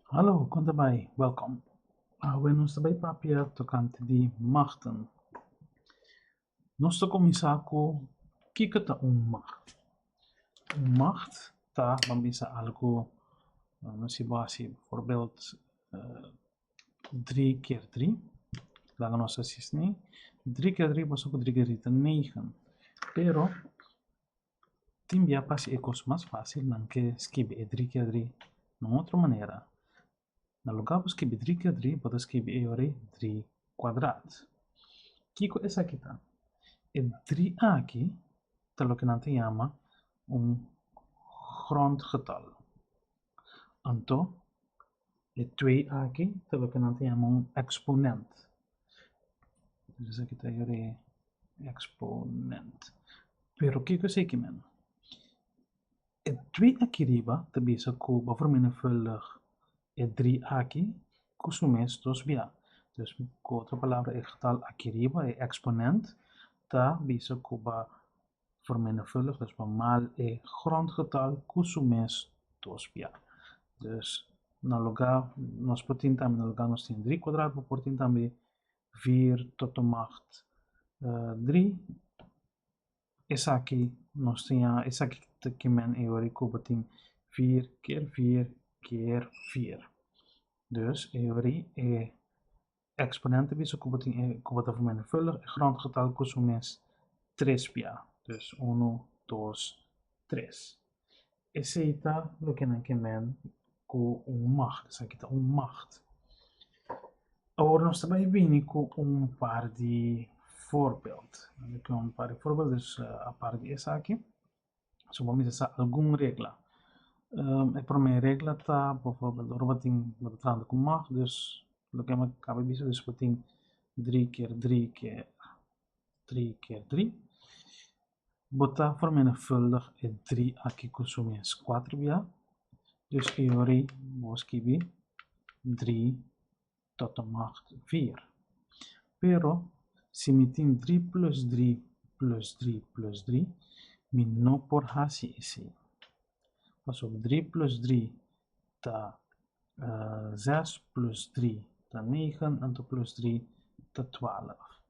Hallo, kon ta bai? Welkom. Awe nos ta bai papia tokante di machten. Nos ta kuminsá ku kiko ta un macht. Un macht ta, ban bisa algu, nos si bo hasi bijvoorbeeld drie keer drie, laga nos hasi esei, drie keer drie pasobra ku drie keer drie ta negen, pero tin bia pa hasi e kos mas fásil nan ke skibi e drie keer drie na un otro manera. Na lugá bo skibi drie keer drie bo ta skibi e ora ei drie kuadrat. Kiko esaki ta? E drie aki ta loke nan ta yama un grondgetal. Anto e twee aki ta loke nan ta yama un eksponent. Dus esaki ta e ora ei eksponent. Pero kiko esaki men? E twee aki riba ta bisa ku bo a vermenigvuldig e drie aki ku su mes dos bia. Dus ku otro palabra e getal aki riba, e eksponent, ta bisa ku bo a vermenigvuldig, dus bo a mal e grondgetal ku su mes dos bia. Dus na lugá nos por tin tambe, na lugá nos tin drie kuadrat bo por tin tambe vier tot de macht drie. Esaki nos tin ya, esaki ta kimen e ora ku bo tin vier keer vier keer vier. Dus e ora ei e eksponent ta bisa ku bo tin e ku bo ta vermenigvuldig e grondgetal ku su mes tres bia. Dus unu, dos, tres. Esei ta loke nan ke men ku un macht, esaki ta un macht. Awor nos ta bai bini ku un par di voorbeeld. Un par di voorbeeld, dus apart di esaki, so bo mester sa algun regla. E prome regla ta bijvoorbeeld ora bo tin bo ta trahando ku macht, dus loke mi a kaba di bisa, dus bo tin drie keer drie keer drie keer drie. Bo ta vermenigvuldig e drie aki ku su mes kuater bia, dus e ora ei bo skibi drie tot de macht vier. Pero si mi tin drie plus drie plus drie plus drie, mi no por hasi esei. Pasobra drie plus drie ta zes plus drie ta negen, anto plus drie ta twaalf.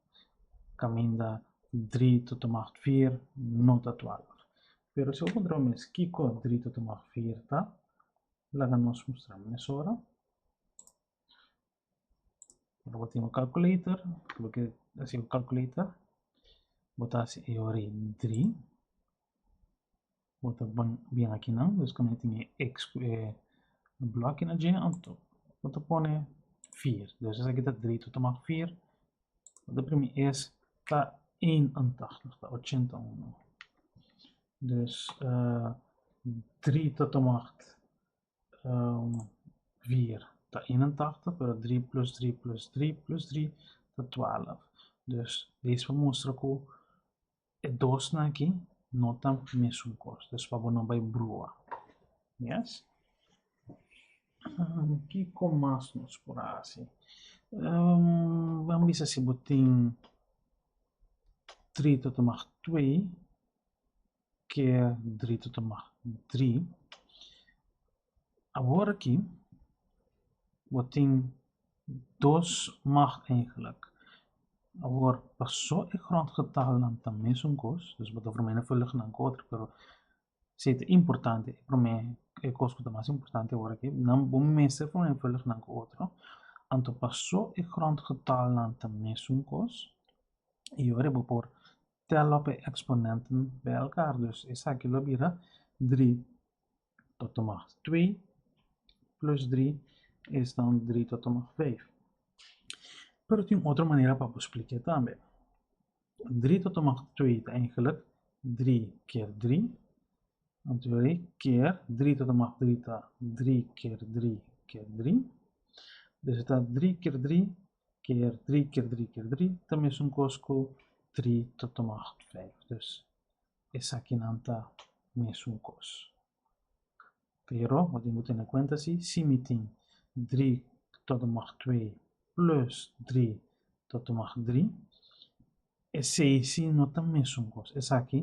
Kaminda drie tot de macht vier no ta twaalf. Pero si bo puntra bo mes kiko drie tot de macht vier ta, laga nos mustra mesora. Ora bo tin un calculator, si bo ke hasi un calculator, bo ta hasi e ora ei drie, bo ta bin akinan, dus kaminda tin e x ku e blòki na dje, anto bo ta pone vier, dus esaki ta drie tot de macht vier, bo ta primi es ta eenentachtig, ta ochenta uno. Dus drie tot de macht vier ta eenentachtig, pero drie plus drie plus drie plus drie ta twaalf. Dus des pa mustra ku e dosnan aki no ta mesun kos, dus pa bo no bai brua. Yes? Kiko mas nos por hasi? Ban bisa si bo tin drie tot de macht twee keer drie tot de macht drie. Awor aki bo tin dos macht eigenlijk. Awor paso e grondgetalnan ta mesun kos, dus bo ta vermenigvuldig nan ku otro, pero si ta importante e prome e kos ku ta mas importante awor aki, nan bo mester vermenigvuldig nan ku otro, anto paso e grondgetalnan ta mesun kos, i ora bo por tel op e eksponenten bij elkaar. Dus esaki lo bira drie tot de macht twee plus drie is dan drie tot de macht vijf. Pero tin otro manera pa bo splik'é tambe. Drie tot de macht twee ta eigenlijk drie keer drie, anto keer drie tot de macht drie ta drie keer drie keer drie. Dus e ta drie keer drie keer drie keer drie keer drie ta mesun kos ku drie tot de macht vijf. Dus esakinan ta mesun kos. Pero bo tin ku tene kuenta si, si mi tin drie tot de macht twee plus drie tot de macht drie, esei si no ta mesun kos. Esaki,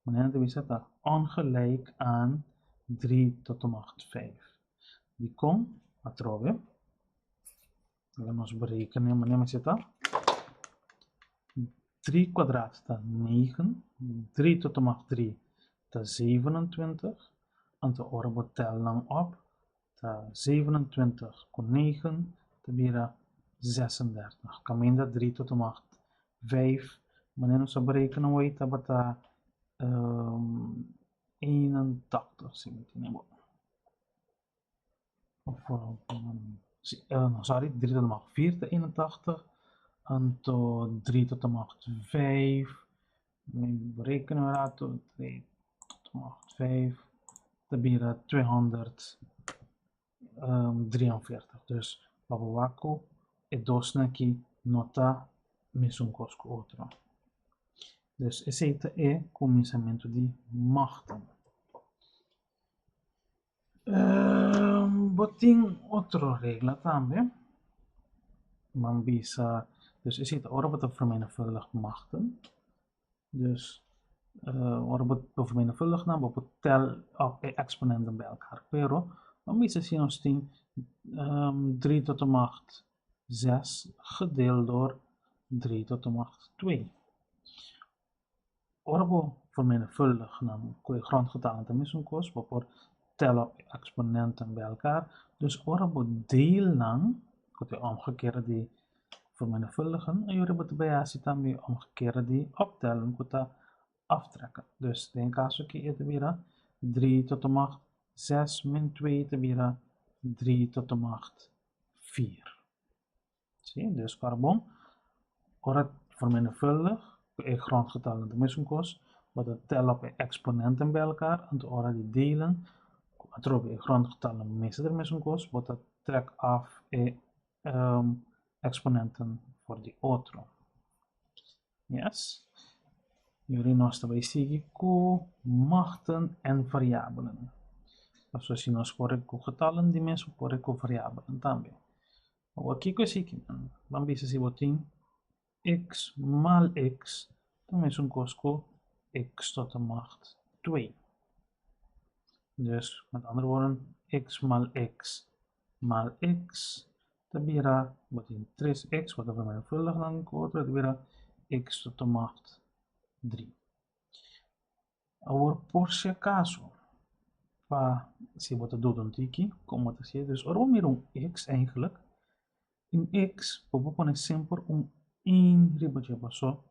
manera nan ta bisa, ta ongelijk aan drie tot de macht vijf. Dikon? Atrobe, laga nos berekenen manera mester ta. 3 kwadraat ta 9, 3 tot de macht 3 ta 27, anto ora bo tel nan op ta 27 ku 9 ta bira 36. Kaminda 3 tot de macht 5, manera nos a berekenen awor tabata 81, si mi tene bon. Of, no, sorry, 3 tot de macht 4 ta 81, anto 3 tot de macht 5, mi bereken un rato, 3 tot de macht 5, ta bira 243. Dus pa bo wak ku e dosnan aki no ta mesun kos ku otro. Dus esei ta e kuminsamentu di machten. Bo tin otro regla tambe. Ban bisa, dus esei ta ora bo ta vermenigvuldig machten. Dus ora bo ta vermenigvuldig nan, bo por tel op e exponenten bij elkaar. Pero, ban bisa si nos tin 3 tot de macht 6 gedeeld door 3 tot de macht 2. Ora bo vermenigvuldig nan ku e grondgetallen ta mesun kos, bo por tel op e exponenten bij elkaar. Dus ora bo deel nan, ku ta e omgekeerde di vermenigvuldigen, e ora bo ta bay hasi tambe e omgekeerde di optellen, ku ta aftrekken. Dus den e kaso aki e ta bira 3 tot de macht 6 min 2 ta bira 3 tot de macht 4. Sí, dus kòrda bon, ora vermenigvuldig ku e grondgetallen ta mesun kos, bo ta tel op e exponenten bij elkaar, anto ora di delen, ku atrobe e grondgetallen mester ta mesun kos, bo ta trek af e exponenten for di otro. Yes. Yori nos ta bai sigui ku machten en variabelen. Pasobra si nos por ku getallen, di mes por ku variabelen tambe. Awor kiko esaki? Ban bisa si bo tin x maal x ta mesun kos ku x tot de macht 2. Dus, met andere woorden, x maal x maal x ta bira, bo tin 3x, bo ta vermenigvuldig nan ku otro, ta bira x tot de macht 3. Awor, por si acaso, pa si bo ta duda un tiki, kon bo ta hasié, dus ora bo mira un x eigenlijk, un x bo por pone semper un 1 riba dje, paso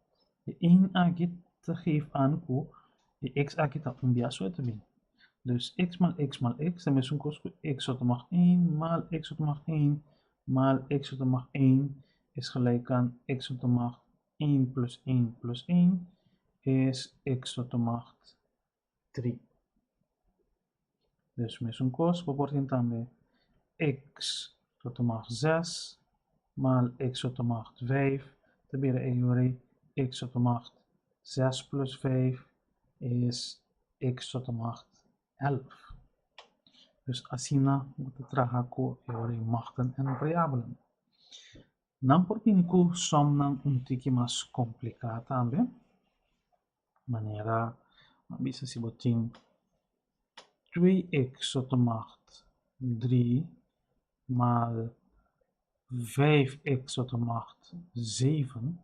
e 1 aki ta geef aan ku e x aki ta un bia so e ta bin. Dus x maal x maal x ta mesun kos ku x tot de macht 1 maal x tot de macht 1 maal x tot de macht 1 is gelijk aan x tot de macht 1 plus 1 plus 1 is x tot de macht 3. Dus mesun kos, bo por tin tambe x tot de macht 6 maal x tot de macht 5 ta bira e yori x tot de macht 6 plus 5 is x tot de macht 11. Dus asina bo ta traha ku e yori machten en variabelen. Nan por bini ku somnan un tiki mas kompliká tambe. Manera, ban bisa si bo tin 2x tot de macht 3 maal 5x tot de macht 7,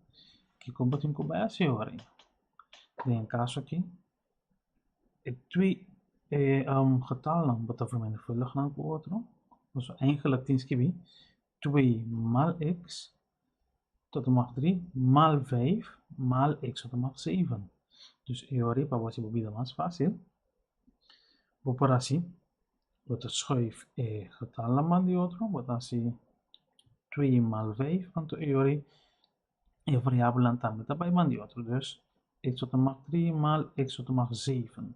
kiko bo tin ku bai hasi ora? Den e kaso aki, e twee getalnan bo ta vermenigvuldig nan ku otro, pasobra eigenlijk tin skibi 2 maal x tot de macht 3 maal 5 maal x tot de macht 7. Dus e ora pa bo hasi bo bida mas fácil, bo por hasi, bo ta schuif e getalnan ban di otro, bo ta hasi 2 maal 5, anto e ora e variabelnan tambe ta bai ban di otro. Dus x tot de macht 3 maal x tot de macht 7.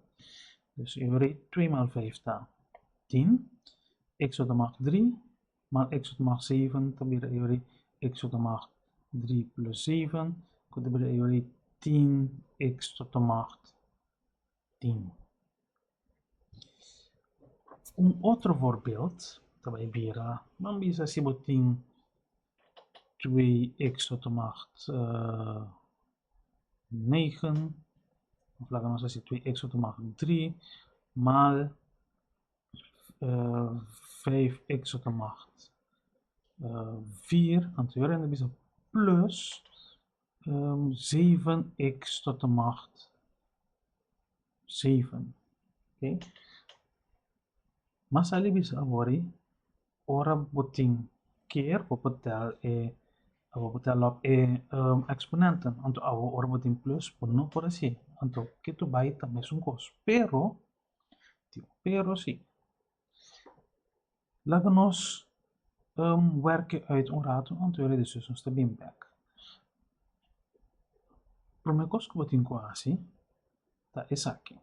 Dus e ora 2 maal 5 ta 10, x tot de macht 3 maal x tot de macht 7 ta bira e ora x tot de macht 3 plus 7, ku ta bira e ora 10x tot de macht 10. Un otro voorbeeld ta bai bira, ban bisa si bo tin 2x tot de macht 9, of laga nos hasi 2x tot de macht 3 maal. 5x tot de macht 4, anto e ora nan ta bisa plus 7x tot de macht 7. Oké. Mas ali bisa awor ei, ora bo tin keer bo por tel e bo por tel op e exponenten. Anto awor ora bo tin plus bo no por hasié. Anto ketu bai ta mesun kos. Pero, tin un pero si. Laga nos werk e uit un ratu anto e ora despues nos ta bin bek. Prome kos ku bo tin ku hasi ta esaki.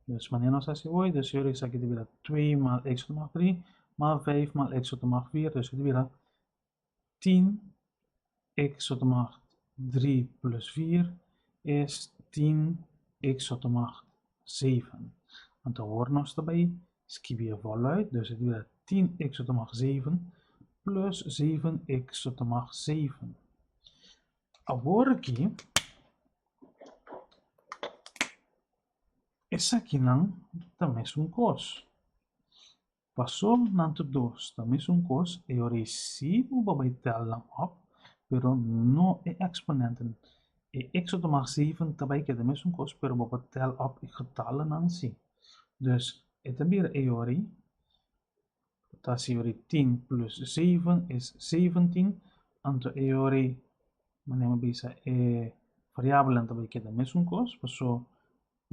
Dus manera nos hasi hoy, dus e ora esaki ta bira 2 maal x tot de macht 3 maal 5 maal x tot de macht 4, dus e ta bira 10 x tot de macht 3 plus 4 is 10 x tot de macht 7. Anto awor nos ta bai skibi e voluit, dus e ta bira 10 x tot de macht 7 plus 7 x tot de macht 7. Awor aki esakinan ta mesun kos. Paso nan tur dos ta mesun kos, e ora ei si bo por bai tel nan op, pero no e eksponenten. E x tot de macht 7 ta bai keda mesun kos, pero bo por tel op e getallennan si. Dus e ta bira e ora ei, ta hasi e ora ei 10 plus 7 is 17, anto e ora ei, manera mi a bisa, e variabelnan ta bai keda mesun kos, paso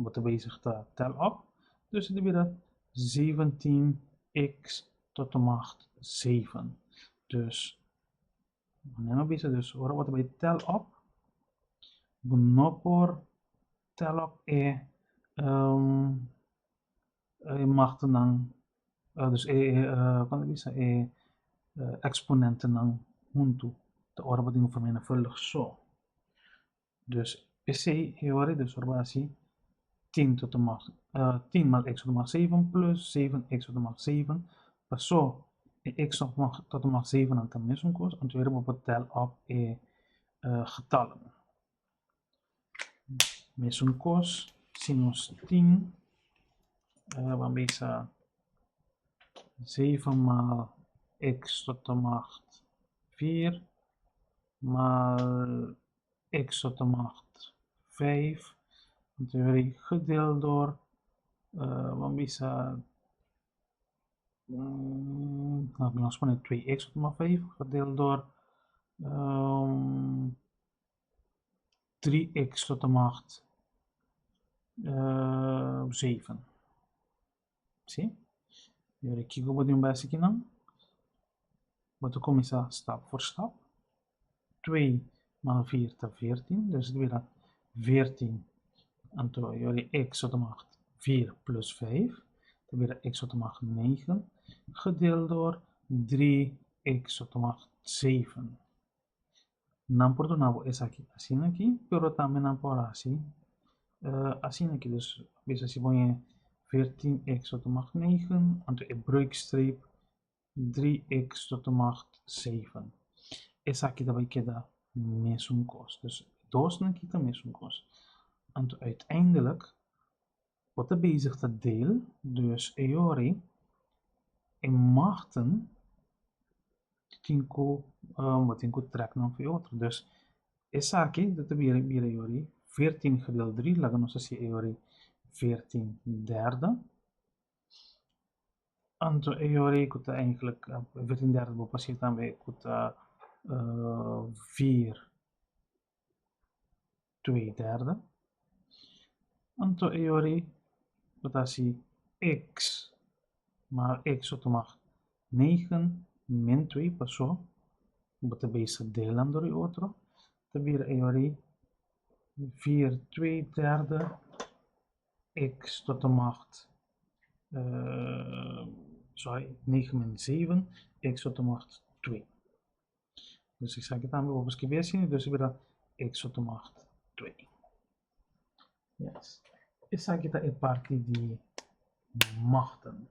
bo ta bezig ta tel op, dus e ta bira 17x tot de macht 7. Dus, manera mi a bisa, dus ora bo ta bai tel op, bo no por tel op e e machtennan, dus e, kon ta bisa, e exponentennan huntu, ta ora bo tin ku vermenigvuldig so. Dus p'esei e ora dus ora bo hasi 10 tot de macht 10 maal x tot de macht 7 plus 7 x tot de macht 7, paso e x tot de macht 7 nan ta mesun kos, anto e ora bo por tel op e getallen. Mesun kos si nos tin, ban bisa 7 maal x tot de macht 4 maal x tot de macht 5, anto e ora ei gedeeld door, ban bisa, nos pone 2x tot de macht 5 gedeeld door 3x tot de macht 7. Si? E ora kiko bo tin bes akinan? Bo ta kuminsá stap voor stap. 2 maal 4 ta 14, dus e ta bira 14. Anto e ora x tot de macht 4 plus 5 ta bira x tot de macht 9 gedeeld door 3x tot de macht 7. Nan por duna bo esaki asina aki, pero tambe nan por hasi asina aki. Dus bisa si bo ñe 14x tot de macht 9, anto e breukstreep 3x tot de macht 7. Esaki ta bai keda mesun kos. Dus dosnan aki ta mesun kos. Anto uiteindelijk bo ta bezig ta deel, dus e ora ei e machten tin ku bo tin ku trek nan for e otro. Dus esaki ta bira bira e ora ei 14 gedeeld 3, laga nos hasi e ora ei 14 derde. Anto e ora ei ku ta eigenlijk 14 derde bo por hasi tambe ku ta 4 2 derde. Anto e ora ei bo ta hasi x maal x tot de macht 9 min 2 paso bo ta bezig delen door e otro, ta bira e ora ei 4 2 derde x tot de macht, sorry, 9 min 7, x tot de macht 2. Dus esaki tambe bo por skibi asina, dus e bira x tot de macht 2. Yes. Esaki ta e parti di machten.